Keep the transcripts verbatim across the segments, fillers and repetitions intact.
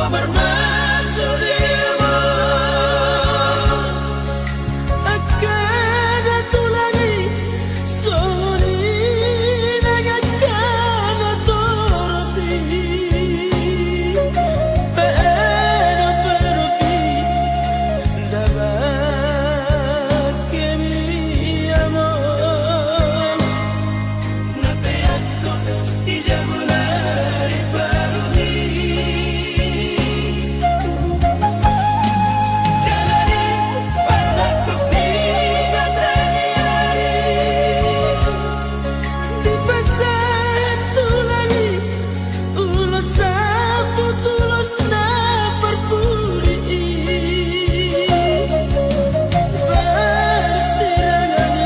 Marmasu di ma angka na tulang i, songon i nang angka na torop i. Pe dope torop i, ndang bangke mi amang. Na peakku di jabu na di paruhi. Jala di parlakku di mata ni ari. Dipasahat tulang i ulos sapu, ulos na parpudi i. Parsirangan i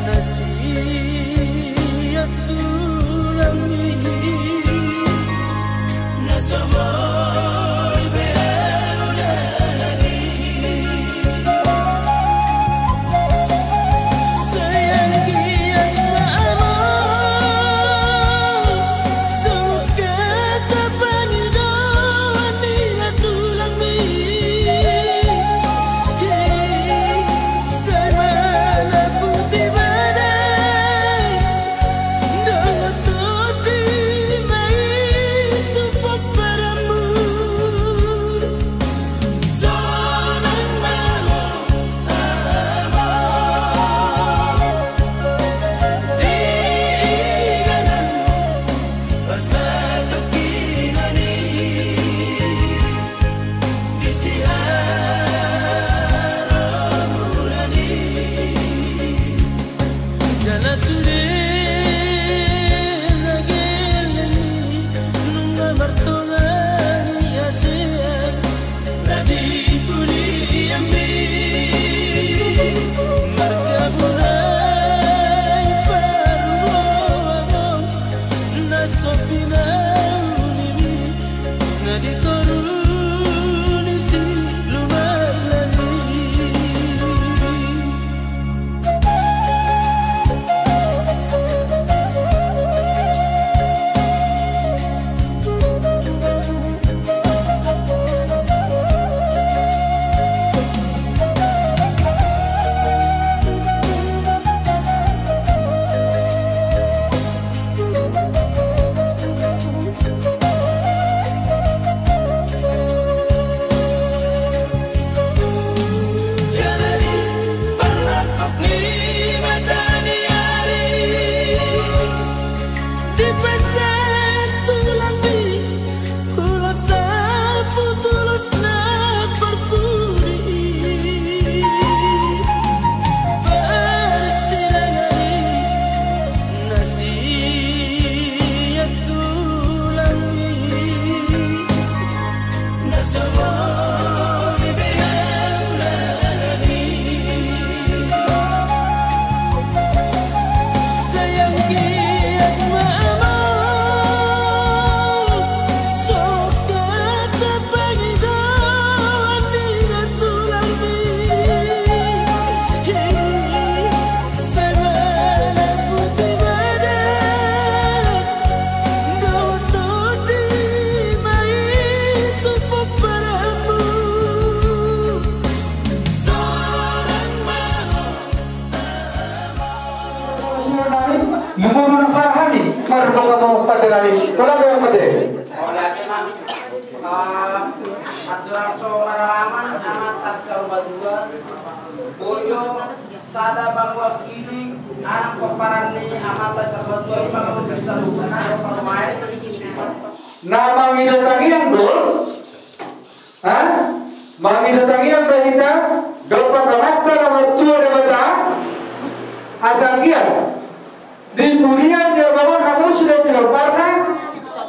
na sian tulang i, na so boi be au lagi. Sai anggiat ma amang, songon hata pangidoan ni na tulang i. Sai ma na putih badan, dohot tondi ma i tu pomparanmu. Sonang ma ho amang, di ingananmu parsatongkinan i, di siharomuran i. Jala sude na gelleng i nunga martonga ni hasea na di pudianmi. Marjabu ma i parumaenmu na so pinaulimi, na di toru ni silumalahi. Jala di parlakku di mata ni ari, dipasahat tulang i ulos sapu, ulos na parpudi i. Parsirangan i na sian tulang i, na so boi be au lagi. Sai anggiat ma amang, songon hata pangidoan ni na tulangmi. Sai ma na putih badan, dohot tondi ma i tu pomparanmu. Sonang ma ho amang. Lumobi ma sada hami, mardongan ma pande nami, pola do pande. Andorang so maralaman amanta Saur Matua, boi do sada mewakili anak pomparan ni amanta Saur Matua i, mangolu di saluhutna, parumaen. Na mangido tangiang do, ha? Mangido tangiang do hita dompak Amanta na martua Debata, asa anggiat di pudian ni ompung on, hamu sude pinomparna,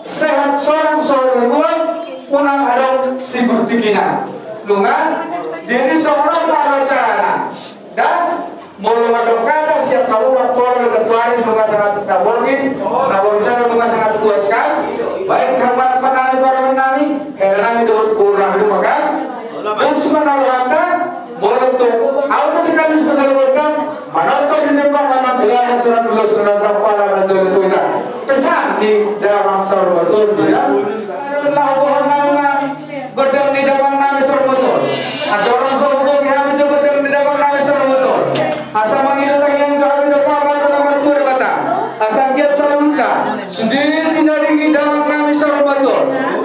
sehat sonang songon ualuan, unang adong sigurtikina. Nunga, jadi songon on ma acarana. Dan molo mandok hata sian hamu martolu, martuari, nunga sangat na borngin, na borngin sada nunga sangat puas kan. Baik hamu anak nami, parumaen nami, hela nami dohot boru nami, nunga kan. Dos ma na rohanta. Molo tung ahu pe sekali sepesan buat kam, manonton di tempat mana bilang surat dulu surat apa lah, nanti itu kita pesan di dalam Saur Matua dia. Lagu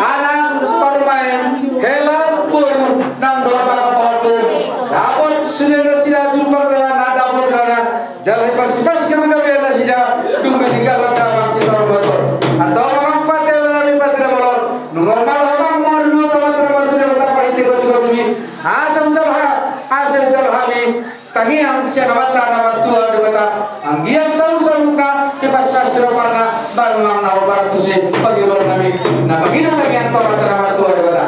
Anak parumaen, hela boru, nang dohot pahompung, dapot sude nasida jumpang na dapot rohana, jala hepasipasi hami gabe nasida, dung meninggal damang si Sorboto. Antong amang pate, hami pate na bolon, nunga malo amang mangolu tu Amanta na martua Debata, pahite goju-goju ni, asa hujalo ha, asa hujalo hami, tangiang sian Amanta na martua Debata, anggiat saur-saurna, hepasipasi rohana, baru nang na hombar tusi, pangilon nami, na mangida tangiang tu Amanta na martua Debata.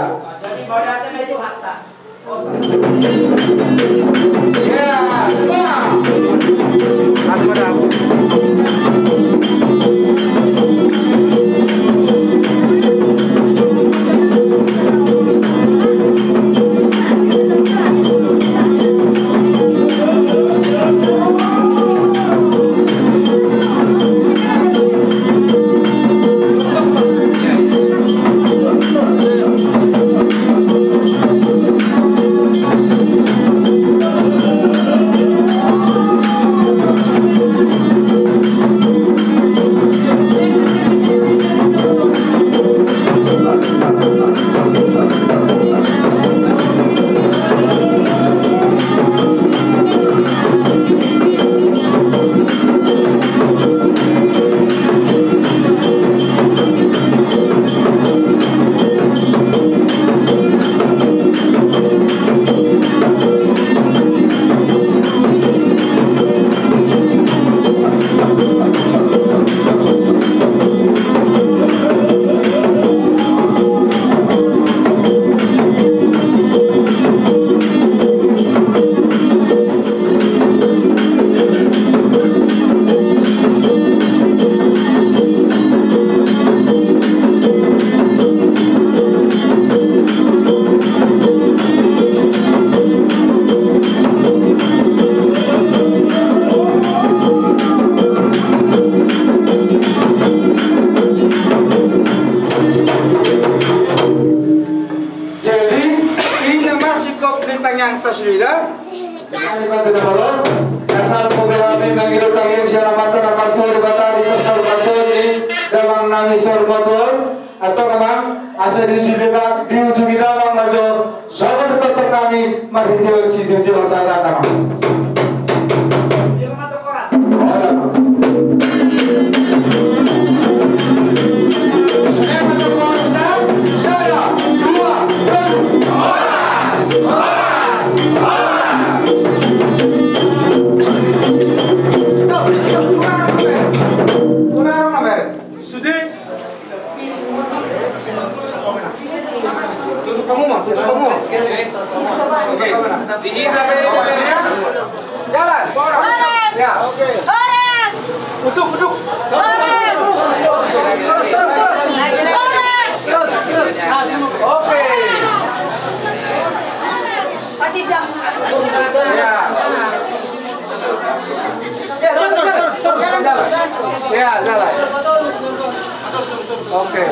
Jadi, i ma singkop ni tangiangta sude. Jadi, pate na bolon, asa gabe hami mangido tangiang sian Amanta na martua Debata di parsaurmatuaon ni damang nami Sorboto on. Antong amang, asa diujungi da-, diujungi damang ma jo sogot ni tortor nami marhitehon sitio-tio ma sahat amang. Sada, dua, tolu. Horas! Horas! Horas! Stop, stop. Kurang, kurang, kurang. Sude. Tutup panggung, Mas, tutup panggung. Oke. Di hita pe, di hita pe, ya. Jalan. Horas. Ya. Horas. Uduk, uduk. Horas. Terus, terus, terus. Horas. Terus, terus. Oke. Ya. Ya, terus, terus, terus, terus. Jalan. Ya, jalan. Oke.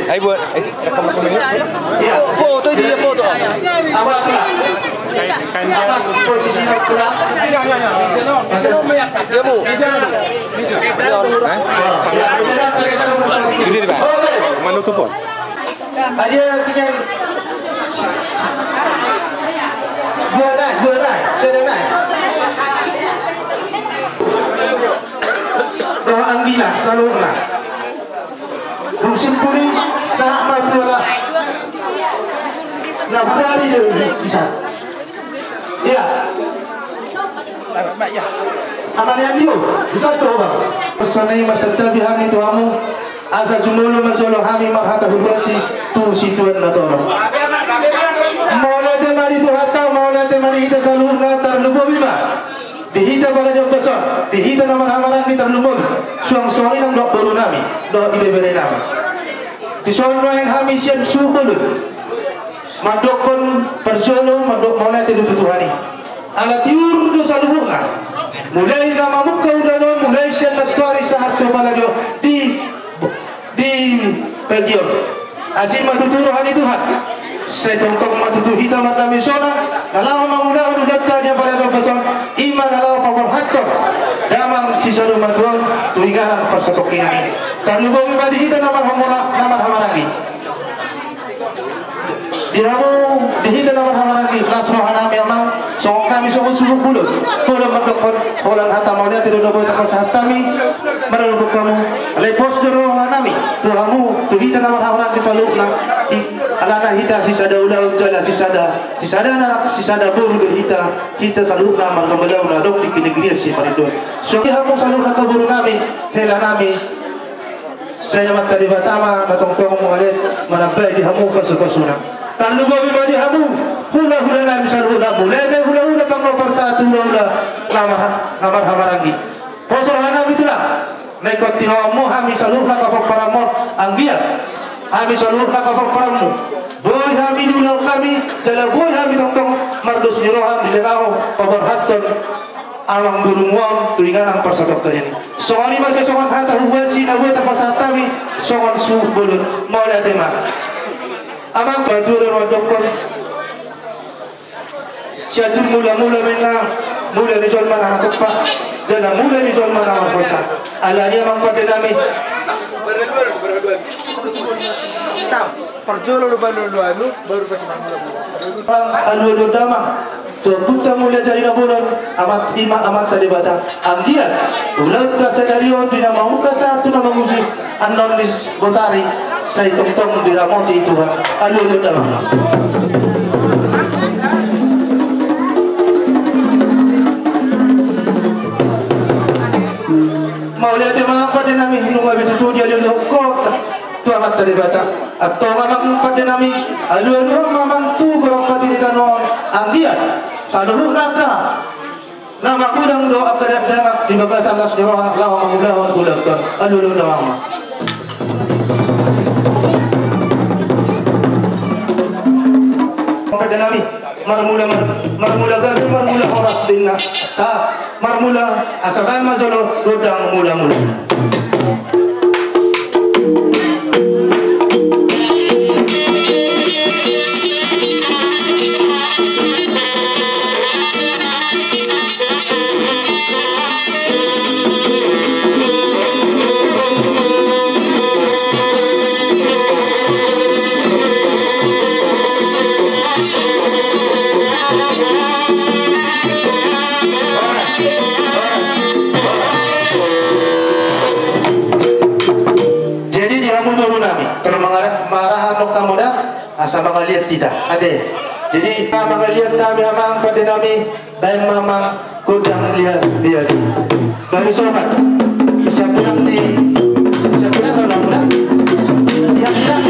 Ai buat, eh, rekam, rekam ini. Iya. Foto dia, foto. Apa tu lah? Apa posisi nak tu lah? Ya, Bu. Hah? Wah, ya, ya, ya, ya, ya, ya. Oke. Mana tu, Pon? Ada tinggal. Dua naik, dua naik, sudah naik. Dohot anggina saluhutna. Dung simpuli sahat ma tu ala. Na hudari do bisa. Iya. Amani andio, bisa do, Bang. Pesan i ma santabi hami tu hamu. Asa jumolo ma jolo hami marhata huhuasi tu situan na torop. Mauliate ma di Tuhanta, mauliate ma di hita saluhutna, tarlumobi ma di hita pala di ombas on, di hita na marhahamaranggi tarlumobi. Suang songon i nang dohot boru nami dohot ibebere nami. Dison nuaeng hami sian suhut bolon mandokkon parjolo mandok mauliate do tu Tuhan i. Ala tiur do saluhutna. Mulai na mamungka ulaon on, mulai sian nantuari sahat tu pala di, di, di pagi on. Asi ma tutu roha ni Tuhan. Sai tongtong ma tutu hita marnamisona na laho mangulahon ulaonta di pala di ombas on, i ma na laho paborhathon damang sisadumatuaon tu inganan parsatongkinan i. Tarlumobi ma di hita na marhamora, na marhahamaranggi. Di hamu, di hita na marhahamaranggi, las roha nami amang, songon hami songon suhut bolon. Bolon mandokkon holan hata mauliate do na boi tarpasahat hami. Marnamot hamu, alai pos do roha nami tu hamu, tu hita na marhahamaranggi saluhutna. I, alana hita sisada ulaon jala sisada, sisada anak, sisada boru do hita. Hita saluhutna margombalan na adong di negeri Simarindon. Suang i hamu saluhutna angka boru nami, hela nami. Sai Amanta Debata ma na tongtong mauliate manambai di hamu pasupasuna. Tarlumobi ma di hamu hulahula nami saluhutna, mulai ma hulahula panggoar sahat tu hulahula na mar, na marhahamaranggi. Pos roha nami tulang, na ingkon tinomu hami saluhutna angka pomparanmu, anggiat hami saluhutna angka pomparanmu boi hami di ulaon nami, jala boi hami tongtong mardos ni roha di na laho paborhathon amang borumu on tu inganan parsatongkinan i. Songon i ma songon hata huhuasi na boi tarpasahat hami songon suhut bolon. Mauliate ma. Amang, pature ma dokkon. Sian jur mulamula ma inna, mula ni jolma na martompa, jala mula ni jolma na marhosa. Alani amang pande nami. Parjolo do baru alualu, baru pasti marmulamula. Alualu damang. Tu Ompunta Mulia Jadi Na Bolon, Amat, i ma Amanta Debata. Anggiat ulaonta sadari on di na mamungka sahat tu na mangujung, annon ni botari, sai tongtong diramoti Tuhan. Alualu damang. Mauliate ma pande nami, nunga bitutu di alualu kota. Tu Amanta Debata. Antong amang pande nami, alualu ma amang tu gorong pati di tano on, anggiat saluhutna angka na magodang dohot angka dakdanak di bagasan las ni roha laho mangulahon ulaonta on. Alualu damang ma. Pande nami, marmula, mar, marmula gabe, marmula horas do inna. Sa Marmula, asa baen ma jolo gondang mulamula. Jadi di hamu boru nami, tong mangarahan, mangarahan hamu da, asa mangaliat hita ate. Jadi mangaliat hami amang pande nami, baen ma amang gondang liat-liat. Baru sobat. Siap bilang ni, siap bilang, siap bilang.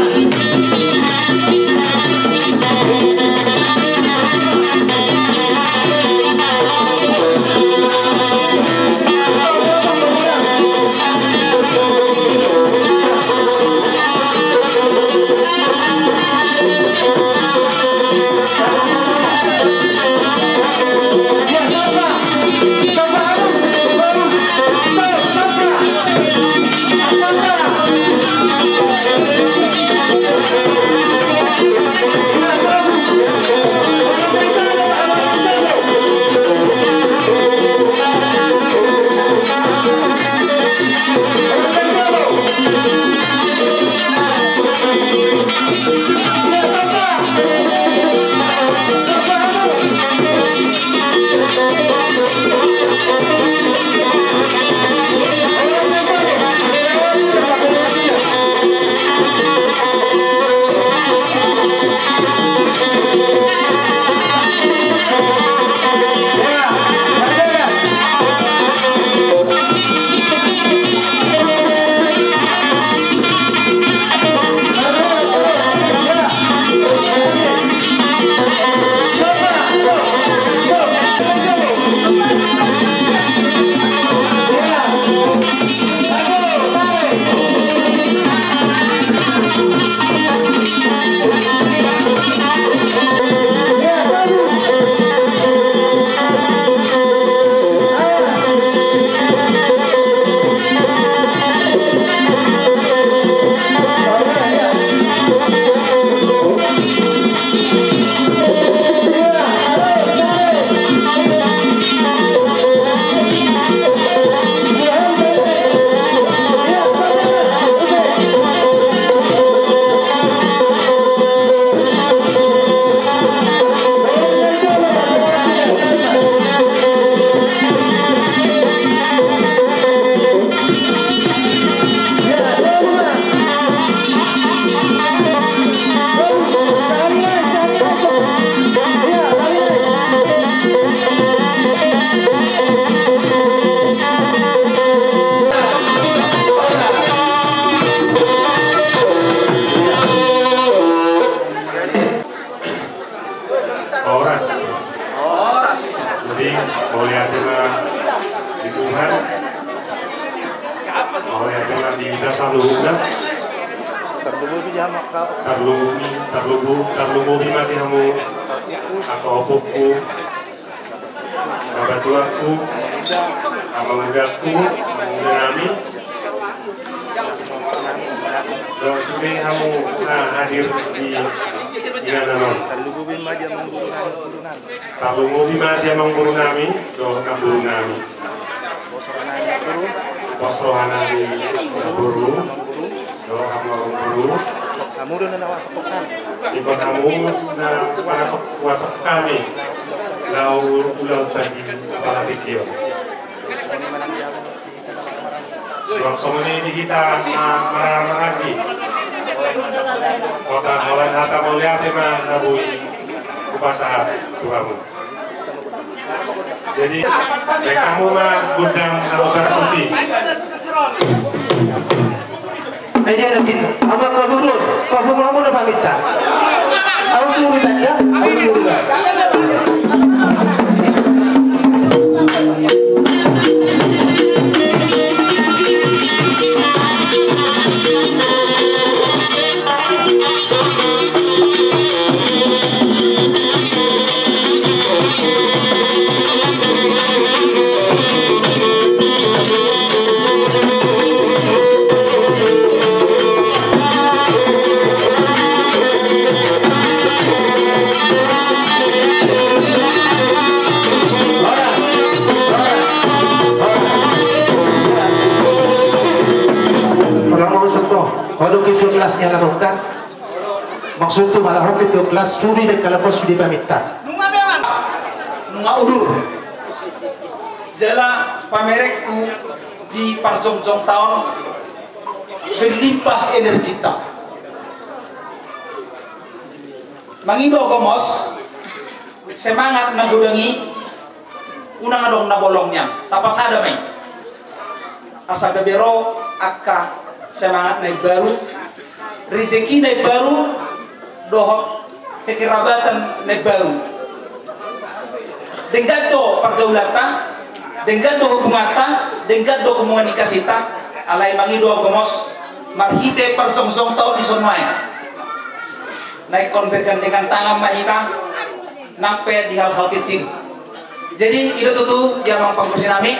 Hita saluhutna. Tarlumobi di hamu angka, tarlumobi, tarlumobi, tarlumobi ma di hamu angka ompunku, babatuaku, amangudangku, amanguda nami. Dohot sude hamu na hadir di inganan on. Tarlumobi ma di amangboru nami, dohot namboru nami. Pos roha nami boru, dohot hamu amangboru. Ingkon hamu do na mangasok hami laho ulaon tadi apala tingki on. Suang songon i di hita na marhahamaranggi. Maka holan hata mauliate ma na boi hupasahat tu hamu. Jadi, baen hamu ma gondang na hombar tusi. Ai dia na kita, amang kaburun, papungu hamu na paminta. Ahu suru tanda, ahu suru tanda. Horas, horas, horas. Orang mau sembuh. Waduh, ketua kelas ni anak rongkang. Maksudhu mala ho ketua kelas, sude dengke laho sude paminta. Nunga udur jala pamerekku di parjongjongta on berlimpah energita. Mangido gomos semangat na godang i, unang adong na bolong nian, tapasada ma i. Asa gabe ro angka semangat na imbaru, rezeki na imbaru, dohot kekerabatan na imbaru. Denggan do pargaulanta, denggan do hubunganta, denggan do komunikasita, alai mangido gomos marhite parjongjongta on di son nuaeng. Na ingkon bergandengan tangan ma hita, nang pe di hal-hal kecil. Jadi, i do tutu, di amang panggusi nami.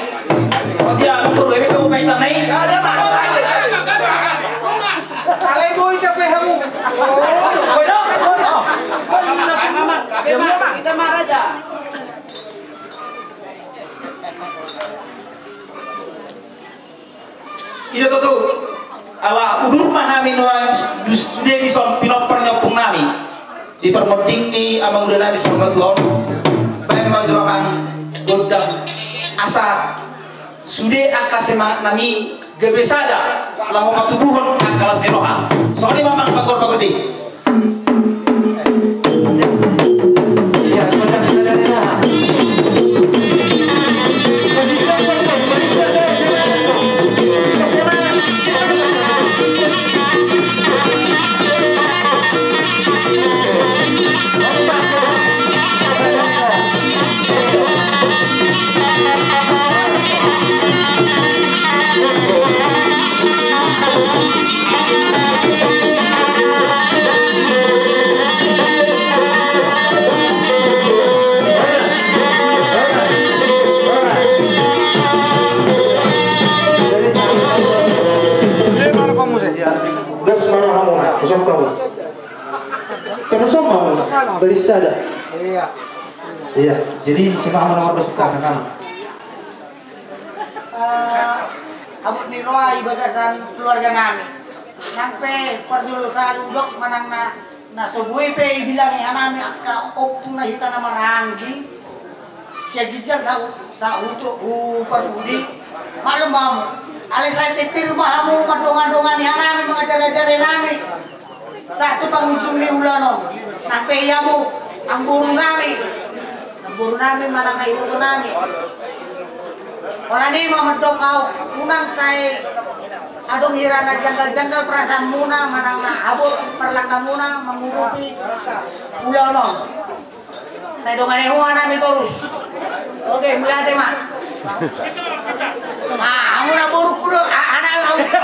Seperti ya, amang guru, eme kamu paitan nai. Alai boi tape hamu. Boi do? Kita maraja. I do tutu, ala udur ma hami nuaeng, sude dison pinompar ni ompung nami. Di parmonding ni amanguda nami Sambatuaon, baen ma jo amang gondang, asa sude angka semangat nami gabe sada laho matubuhon angka las ni roha. Songon i ma amang panggusi. Gas marah kamu, kosong kamu. Terus sama, berisada. Iya. Iya, jadi simak sama nomor bersuka kamu. Eh, habot ni roha di bagasan keluarga nami. Nang pe parjolo sahat hudok manang na, na so boi pe dibilangi hanami angka ompung na hita na marhahamaranggi. Sian ginjang sa, sa hutu, hu parpudi. Maklum ma hamu. Alai sai tintin ma hamu mandongani-dongani hanami, mangajar-ajari hanami. Sahat tu pangujung ni ulaon on. Nang pe i hamu, amangboru nami. Amangboru nami manang na iboto nami. Holan i ma mandok ahu, unang sai adong hira na janggal-janggal perasaanmuna, manang na habot parlangkamuna mangurupi ulaon on. Sai dongani hamu hanami torus. Oke, mauliate ma. Ah, hamu na borungku do, a-, anak hamu.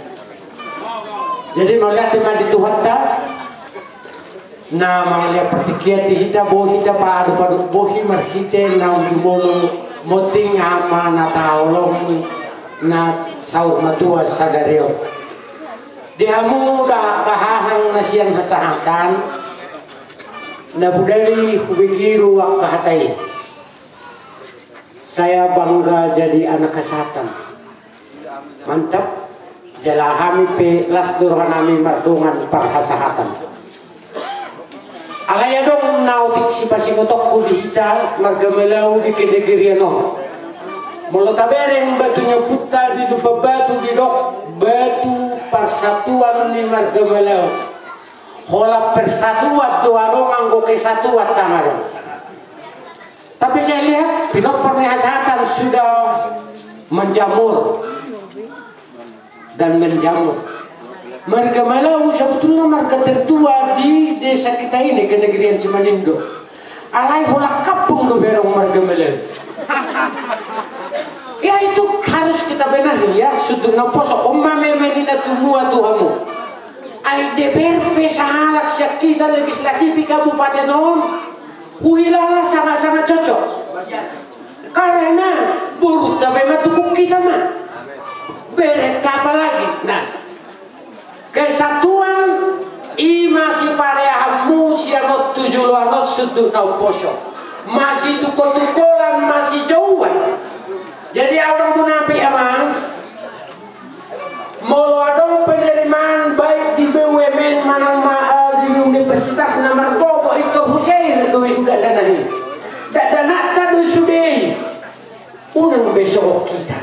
Jadi mauliate ma di Tuhanta na mangalean partingkian di hita, boi hita paadopadop bohi marhite na ujumolo monting ama na taolong na saur matua sadari on. Di hamu da hahang na sian hasahatan, na budari hubege do angka hata i. Saya bangga jadi anak hasahatan. Mantap. Jala hami pe las do rohanami mardongan parhasahatan. Alai adong na otik sipasingotonku di hita marga Malau di kenegerian on. Molo tabereng batu nyompunta di Lumban Batu didok batu parsatuan ni marga Malau. Holan persatuan do adong anggo kesatuan tang adong. Tapi saya lihat pinompar ni hasahatan sudah menjamur dan menjamur. Marga Malau sebetulnya marga tertua di desa kita ini, kenegerian Simanindo. Alai holan kampung do berong marga Malau. Ya, itu harus kita benahi ya, suhut na umposo. Oma meme ni na tumua tu hamu. Ai D P R pe sahalak sian hita legislatif i kabupaten on. Huhilala sangat-sangat cocok. Karena borunta pe ma tukuk hita ma. Berenta apalagi. Nah, kesatuan i ma sipareahanmu sian on tu joloan on suhut na umposo. Masitungkol-tungkolan, masijouan. Jadi au dang munafik amang. Molo adong penerimaan baik di B U M N manang ma, eh, di universitas na marbobo i, tor huseir do i tu dakdanak i. Dakdanakta do sude i. Unang be songon hita.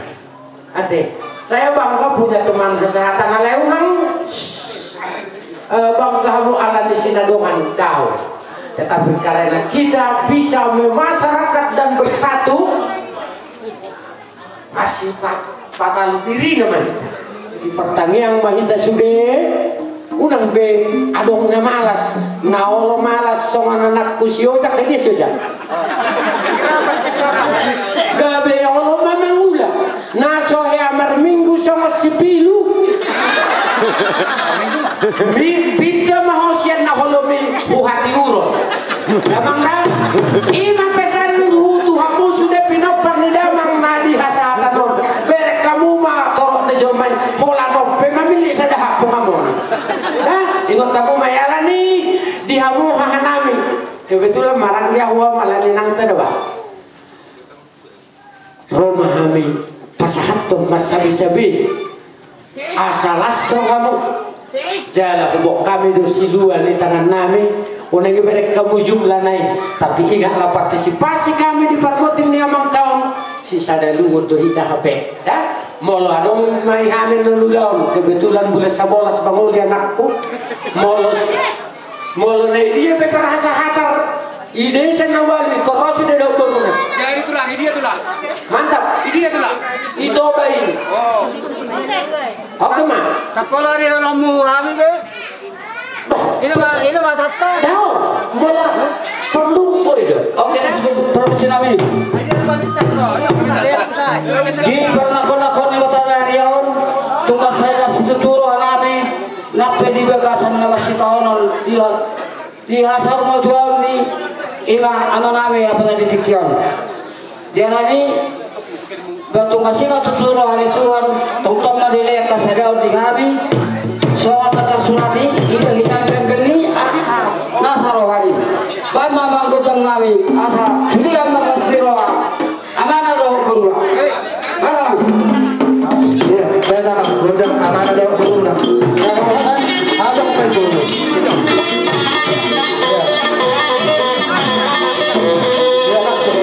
Ate, saya bangga punya teman hasahatan, alai unang, eh, bangga hamu ala ni sinadongan, daong. Tetapi karena kita bisa memasyarakat dan bersatu, masih pa-, patalu dirina ma hita. Sipartangiang ma hita sude. Unang be adong na malas, na olo malas songon anakku si Ojak, dia si Ojak. Gabe olo ma mangula, na so hea marminggu songon si Pilu. Bi-, pinta ma ho sian na holom i, huhatiuron. Damang da, i ma pesanhu tu hamu sude pinompar ni damang na di hasahatan on. Bereng hamu ma torop ni jolma i, holan on pe mamillit sada hampung hamu. Nah, ingot hamu ma i ala ni di hamu hahanami. Kebetulan maranggi ahu ma ala ni nang tadaba. Ro ma hami pasahathon ma sabe-sabe. Asa las hamu. Jala huboan hami do silua ni tangannami. Unang ibereng hamu jumlana i. Tapi ingatlah, partisipasi hami di parbotting ni amanta on. Sisada lungun do hita hape. Da? Molo adong ma i hami na ulaon, kebetulan bulan sabolas bangoli anakku. Molo, molo na i dia pe parhasa hatar. I desa na ualu i, korosi da dohot boruna. Jadi tulang, i dia tulang. Mantap. I dia tulang. I Toba i. Oh. Oke ma. Takkalo di dalammu hami be. Bah. Ina ma, ina ma satta. Dao. Molo. Perlu boy do. Oke, cukup permisi nami. Di pernakon-nakon ni matahari on, tung marsada situtu roha nami, nang pe di bagasan na masitaonon, lihat. Di hasar ma tuaon ni ima amanami apa na di tingki on. Di alani, ba tung asi ma tutu roha ni Tuhan, tongtong ma dilehon hasadaon di hami, songon na tarsurat i, i do hinan denggan ni, ah, nasa roha ni. Baen ma manggotong nami, asa, sude ma las ni roha. Amana dohot boruna. Amana. Iya, baen ma gondang amana dohot boruna. Adong pe boru. Iya. Iya, langsung.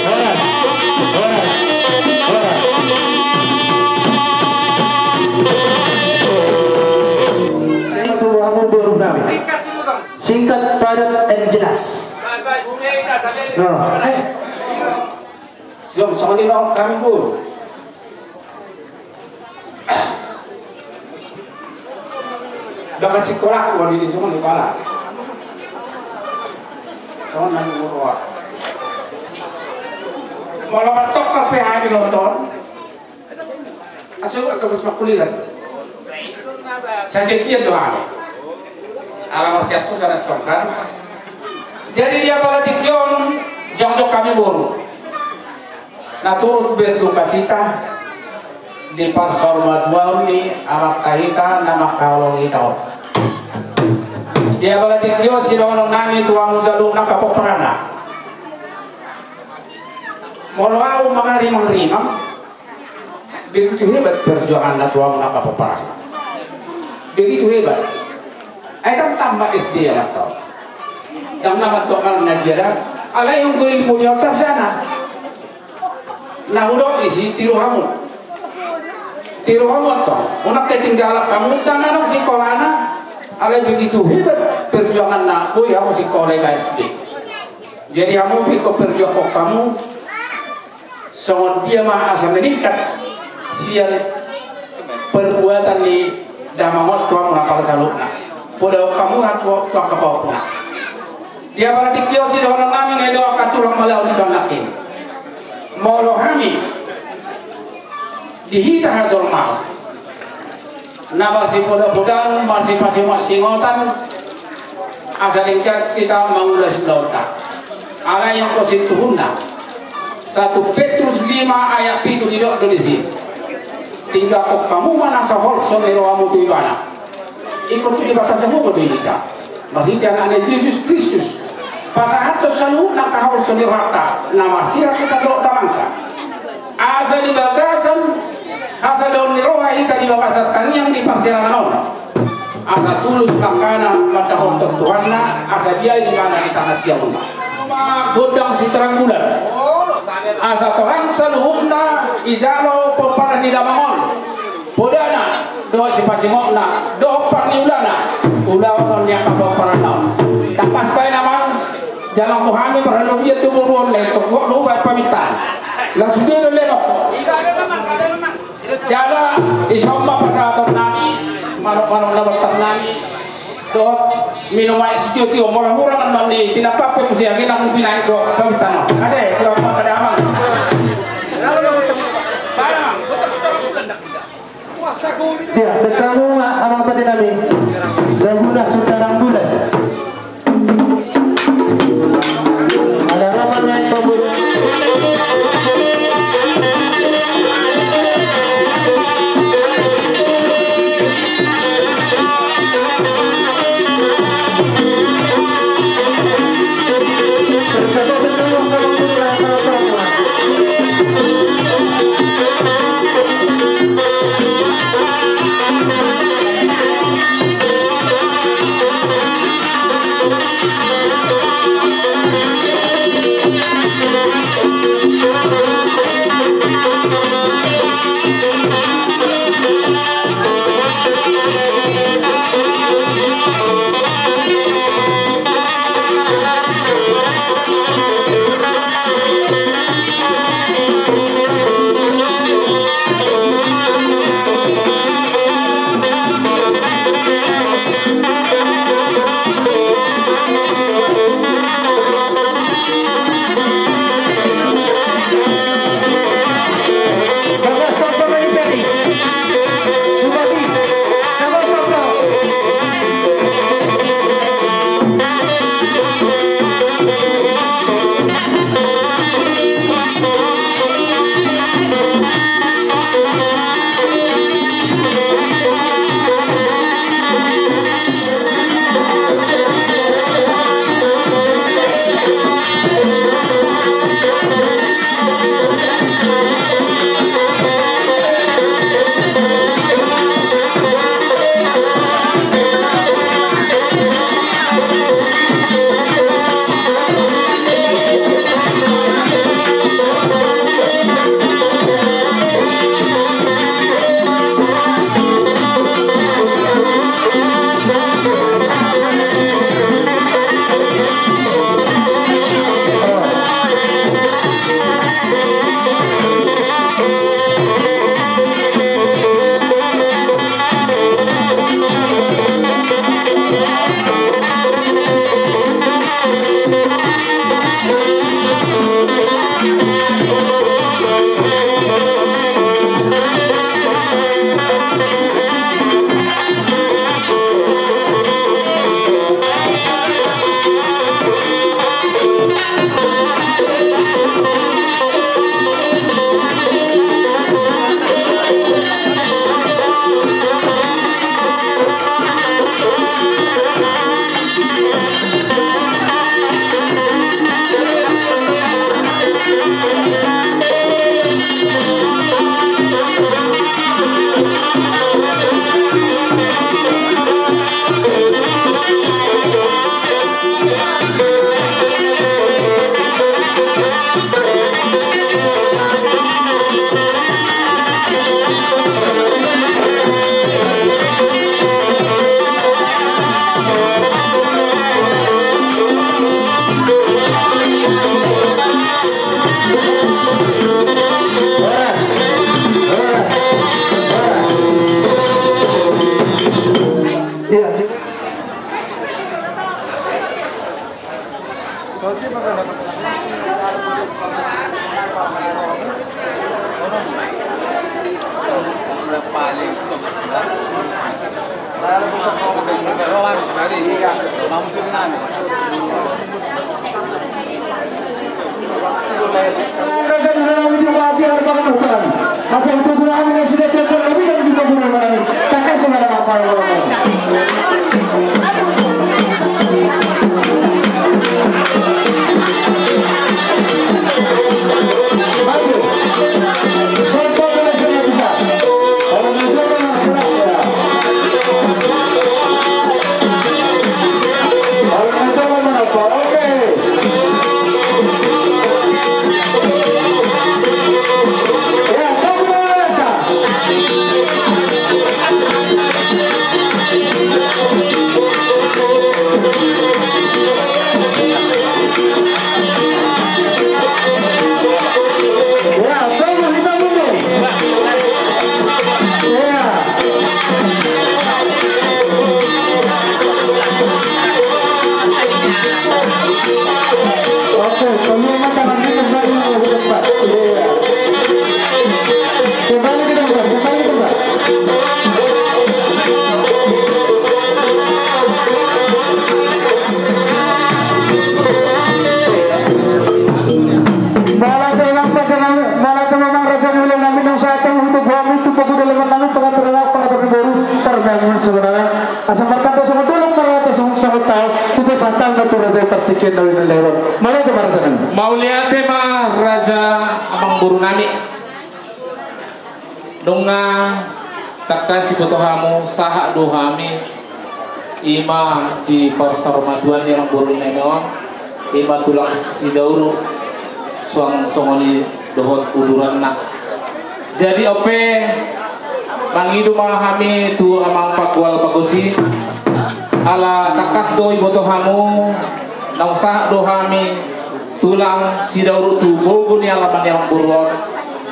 Horas, horas, horas. Singkat dulu, Bang. Singkat, padat, and jelas. Nah, eh. Siap, sama dia, Bang. Kami, Bu. Dang sikola, aku di sini, di pala. Songon na umur roha. Molo mantap ka P H di nonton. Asa ka bos makuliran. Sasekian do hami. Ala marsiap tu sana tongkan. Jadi di apala tingki on, jongjong hami boru. Na turut berdukacita di parsaurmatuaon ni amanta hita na mangkaholongi hita on. Di apala tingki on sidohonon nami tu hamu saluhutna angka pomparanna. Molo ahu mangarimang-rimang, begitu hebat perjuanganna tu hamu angka pomparanna. Begitu hebat. Ai kan tamat S D ya, Bang, tau. Dang na mantap malam na dia da. Alai ungkul ilmu dia sarjana. Na hudok isi tiru hamu. Tiru hamu antong. Unang ketinggalan hamu, dang adong sikolana. Alai begitu hebat perjuanganna, boi hamu sikola S D. Jadi hamu pe ingkon perjuanghon hamu songon dia ma asa meningkat sian perbuatan ni damang on tu hamu na parsaluhutna. Poda hamu tu angka pahompu na. Dia berarti kio sidohonon nami ngai do angka tulang Malau di son nangkin. Molo hami di hita hajolmaon na marsipoda-podaan, marsipasingot-singotan, asa denggan hita mangulas ulaonta. Alai anggo situhunna, satu Petrus lima ayat pitu didok do disi: Tinggalhon hamu ma na so holso ni rohamu tu Ibana. Ingkon tu Debata Jahowa do hita marhite Anakna Jesus Kristus, pasahathon saluhutna angka holso ni rohanta na marsirang hita dohot damangta. Asa di bagasan hasadaon ni roha hita di bagasan tangiang di parsirangan on, asa tulus langkana mandapothon Tuhanna, asa diae Ibana di tangkas siamunna. Ma gondang sitorang bulan, asa torang saluhutna ijalo pomparan ni damang on, podana dohot sipasingotna dohot parniulana, ulaon on ni angka pomparanna on. Tangkas baen amang, jala anggo hami parhalobian tu boru on, na tongtong do hubaen pamintaan. Laos sude do lelok. Jala ison ma pasahaton nami manuk-manuk na bontar nami dohot minum aek sitio-tio, molo hurang annon ni tinampak pe muse, age nunga hupinaek do pamintaan on. Ate, tu amang, pada amang. Ia, dengkan hamu ma amang pande nami. Laguna Sitorang Bulan. Ala rama naik pabut. Raja ni dalam hidup mati harus makan utang. Asa itu guna kami nasi dan tiap hari kami dan juga guna kami. Takkan kau ada apa-apa. Oke, kembali ke tempat. Iya. Kembali ke tempat, kembali ke tempat. Mauliate ma, mauliate ma, amang raja ni ulaon nami, naung sahat hamu tu hamu tu paguda leman nami, pangatur anak, pangatur ni boru, tarmai hamu sebenarna. Asa martanda songon dolok, marrata songon taon, tu pasahatanna tu raja i partingkian na uli na leher on. Mauliate ma raja nami. Mauliate ma raja, amangboru nami. Nunga tangkas diboto hamu, sahat do hami, i ma di parsaurmatuaon ni amangboru nami on, i ma tulang Sidauruk, suang songon i dohot uduranna. Jadi on pe, mangido ma hami tu amang panggual panggosi, ala tangkas do diboto hamu, naung sahat do hami, tulang Sidauruk tu gogo ni alaman ni amangboru on.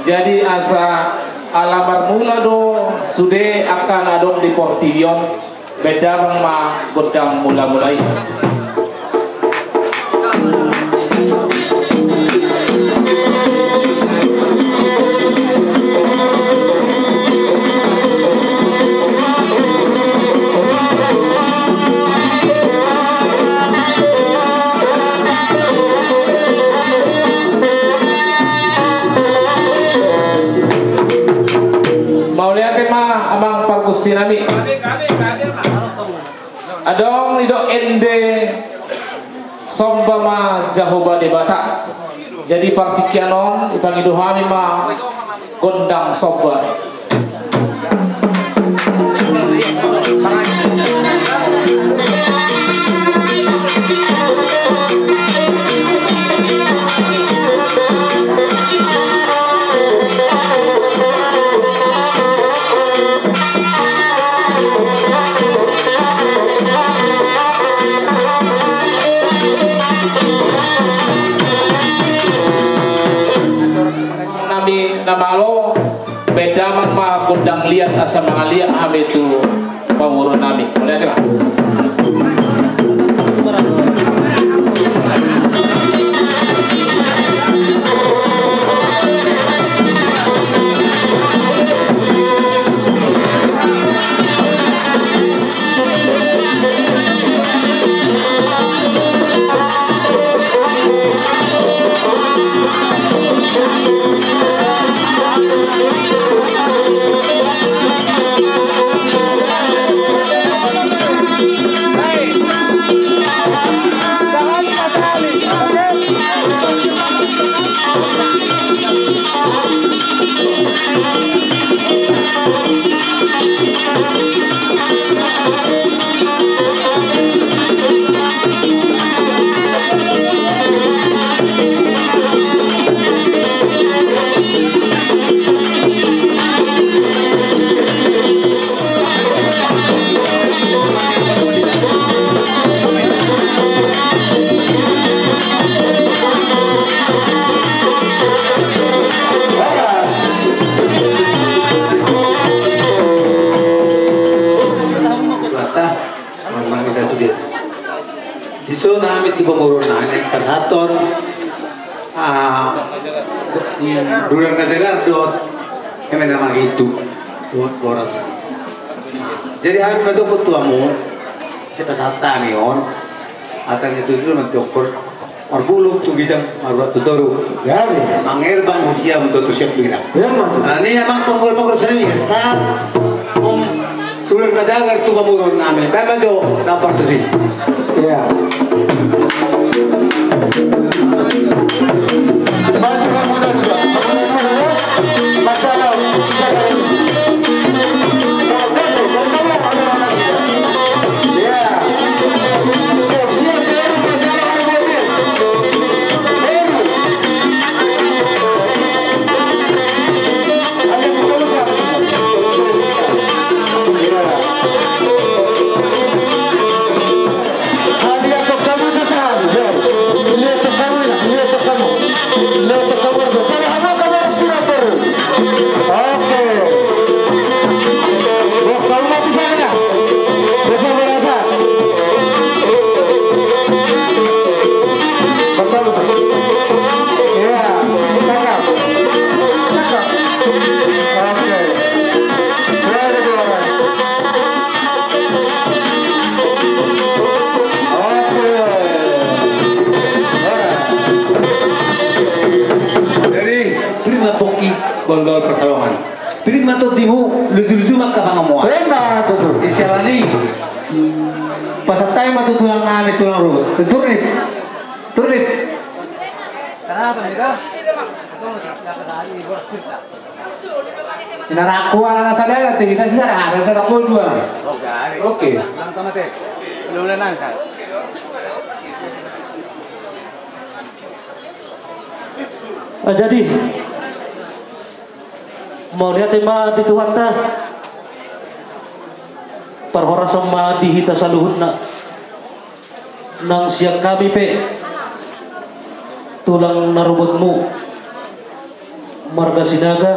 Jadi asa ala marmula do sude angka na adong di portibi on, baen damang ma gondang mula-mula i. Mauliate ma amang pargonsi nami. Adong didok ende, somba ma Jahowa Debata. Jadi partingkian on dipangido hami ma gondang somba. Nami na malo, baen damang ma gondang liat asa mangaliat hami tu pamoruon nami. Mauliate ma. Di pamoruon nami pasahathon, ah, dulang na jagar dohot eme na marhitu, dohot boras. Jadi hami mandokkon tu hamu, sipasahat hami on, hata ni tutu mandokkon, marbulung tu ginjang, marurat tu toru. Jadi mangerbang siap, tutu siap ginjang. Ia ma tutu. Nah, ni amang panggur-panggur seni, sa, om, dulang na jagar tu pamoruon nami. Baen ma jo, dapat tu si. Ia. Jadi, prima pongki, gondol pertolongan. Prima tondimu, luju-luju mangka pangomoan. Benar, betul. Insya Allah ni, pasahat ma tu tulang nami, tulang ruhut. Turnip. Turnip. Ina rangku ala na sadana, te hita sisada, ada tetap dua. Oke. Ah, jadi, mauliate ma di Tuhanta. Parhorasan ma di hita saluhutna. Nang sian hami pe, tulang na robotmu, marga Sinaga,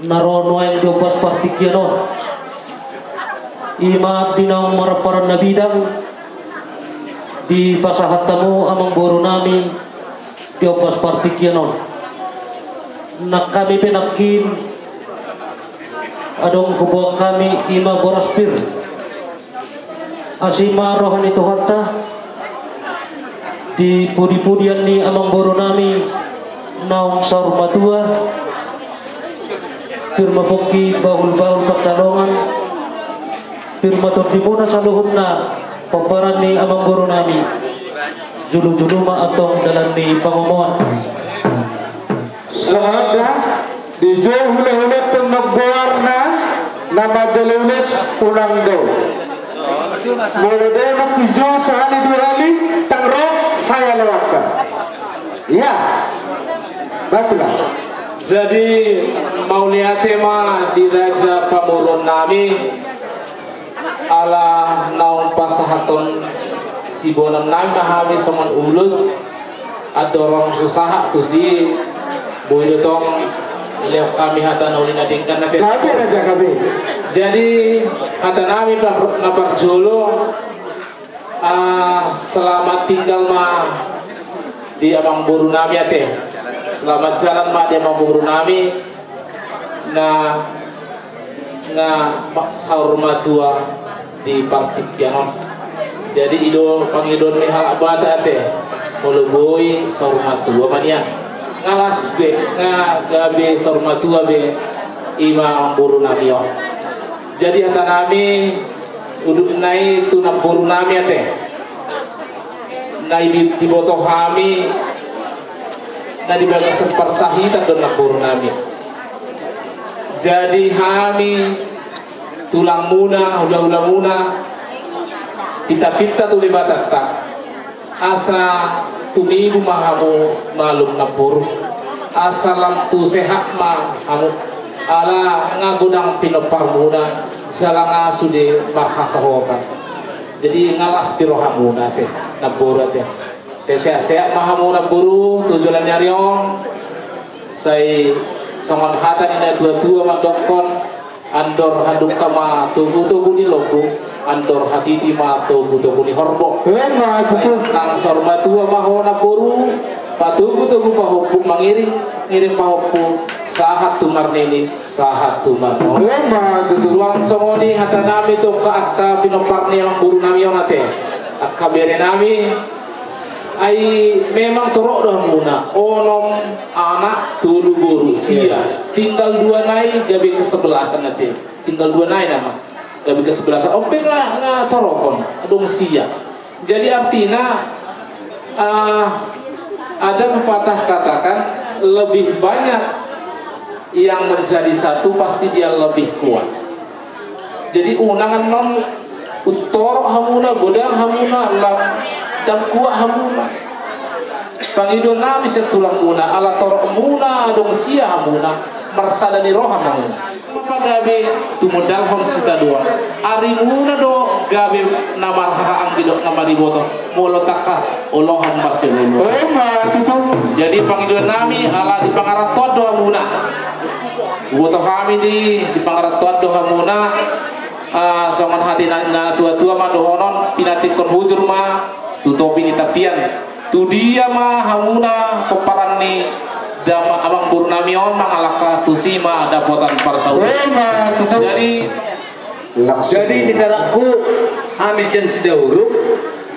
na ro nuaeng di ombas partingkian on. I ma di naung marparan na bidang, dipasahat hamu amangboru nami di ombas partingkian on. Nang hami pe nangkin, adong huboan hami, i ma boras pir. Asi ma roha ni Tuhanta, di pudi-pudian ni amangboru nami naung saur matua, pir ma pongki bahul-bahul pansalongan, pir ma tondimuna saluhutna pomparan ni amangboru nami, julu-julu ma antong dalan ni pangomoan. Songon na dijou hula-hula tu namboarna, na manjalo ulos unang dao. Molo dao nunga dijou sahali dua hali, ndang ro, sai lewatkan. Ia. Betul lah. Jadi, mauliate ma di raja pamoruon nami, ala naung pasahathon siboanon nami ma hami songon ulos, andorang so sahat tusi, boi do tong dilehon hami hata na uli na denggan na pe. Gabe, raja, gabe. Jadi, hata nami na par-, na parjolo, ah, selamat tinggal ma di amangboru nami ate. Selamat jalan ma di amangboru nami. Na, na ma-, saur matua di partingkian on. Jadi i do pangidoan ni halak Batak ate, molo boi saur matua ma nian. Nga las be, nga gabe saur matua be, i ma amangboru nami on. Jadi hata nami, udutna i tu namboru nami ate. Na di-, diboto hami, na di bagasan parsahitan do namboru nami. Jadi hami tulangmuna, hula-hulamuna, pinta-pinta tu Debatanta. Asa tumibu ma hamu malum namboru. Asa lam tu sehat ma hamu. Ala nga godang pinomparmuna, jala nga sude marhasohotan. Jadi nga las be rohamuna ate, namboru ate. Sai sehat-sehat ma hamu namboru, tu joloan ni ari on. Sai songon hata ni na tua-tua mandokkon, andor hadungka ma togu-togu ni lombu. Andor hatiti ma togutogu ni horbo. Ima tutu. Nang saur matua ma ho namboru, patogutogu pahompu, mangiringiring pahompu sahat tu marnini, sahat tu marnono. Ima tutu. Suang songon i hata nami tu angka pinompar ni amangboru nami on ate, angka bere nami. Ai memang torop do hamuna, onom anak, tolu boru, sia. Tinggal dua nai gabe kesebelasan ate. Tinggal dua nai nama gabe kesebelasan. On pe nga, nga torop on, adong sia. Jadi artina, ah, ada pepatah katakan, lebih banyak yang menjadi satu pasti dia lebih kuat. Jadi unang annon, untorop hamuna, godang hamuna, lam, dang kuat hamuna. Pangidoan nami sian tulangmuna, ala toropmuna adong sia hamuna, marsada ni roha ma hamuna. Pagabe tumundalhon sitadoan. Arimuna do gabe na marhaha anggi dohot na mariboto, molo tangkas olohan marsiolooloan. Ima tutu. Jadi pangidoan nami ala di pangarantoan do hamuna. Huboto hami di, di pangarantoan do hamuna. Ah, songon hata ni na, natuatua ma dohonon, pinantikhon hujur ma tu topi ni tapian. Tu dia ma hamuna pomparan ni dam, amangboru nami on mangalangka, tusi ma dapotan parsaulian. Ima tutu. Jadi, langsung. Jadi tindarakku, hami sian Sidauruk,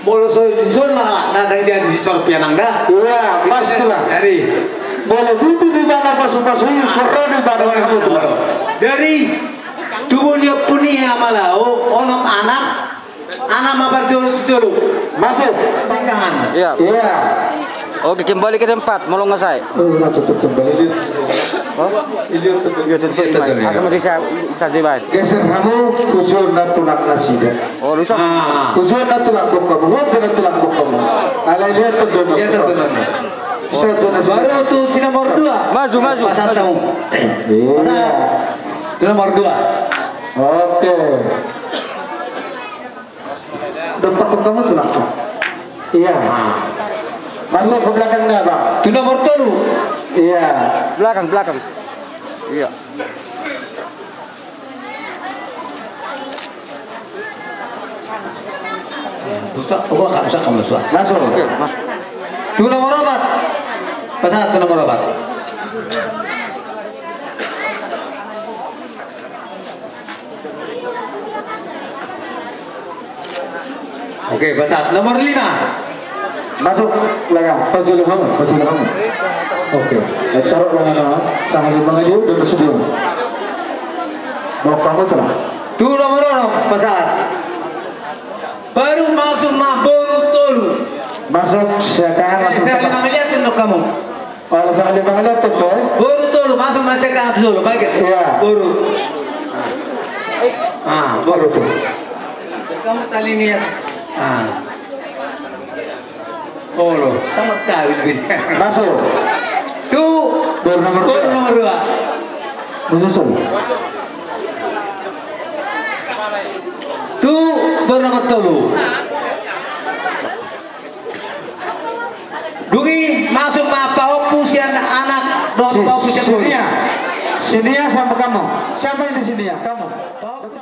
molo so dison ma na dang jadi si Sorpian nang da. Iya, pasti lah. Jadi, molo butuh di mana pasupasu i, porro di mana kamu tulang. Jadi, tubuh ni ompu ni Hamalaho, onom anak, anak ma parjolo tu jolo. Masuk. Sengkangan. Iya. Iya. Oke, kembali ke tempat, molo nga sae. Oh, na tutup kembali. Oh? Iya, tutup. Iya, tutup. Iya, tutup. Asal mau bisa, bisa dibaen. Geser hamu, hujur na tulang nasida. Oh, bisa. Ah. Hujur na tulang bokkamu, hujur na tulang bokkamu. Alai dia tutup. Iya, tutup. Baru tu si nomor dua. Maju, maju, maju. Iya. Tu nomor dua. Oke. Dompak hamu tulang. Iya. Masuk ke belakang dah, Bang. Tu nomor tolu. Iya. Belakang, belakang. Iya. Masuk. Oke, masuk. Tu nomor opat. Pasahat tu nomor opat. Oke, pasahat. Nomor lima. Masuk, laga. Pajolo hamu, pajolo hamu. Oke. Eh, taruh lengan, ah. Sahali mangaliu dan sudah. Mau kamu telah. Tu nomor onom, pasahat. Baru masuk ma boru tolu. Masuk, silakan, eh, masuk. Sahali mangaliu tu nomor onom. Ala sahali mangaliu tu, boru tolu, masuk ma sengkangan tu jolo, baik. Iya. Boru. Ah, boru tu. Kamu tali ni ya. Ah. Olo, tamat kawin. Masuk. Tu boru nomor dua. Nomor dua. Menyusul. Tu boru nomor tolu. Dung i masuk ma pahompu sian anak dohot pahompu sian boru. Sinia. Sinia sama kamu. Siapa ini sinia? Kamu. Pahompu.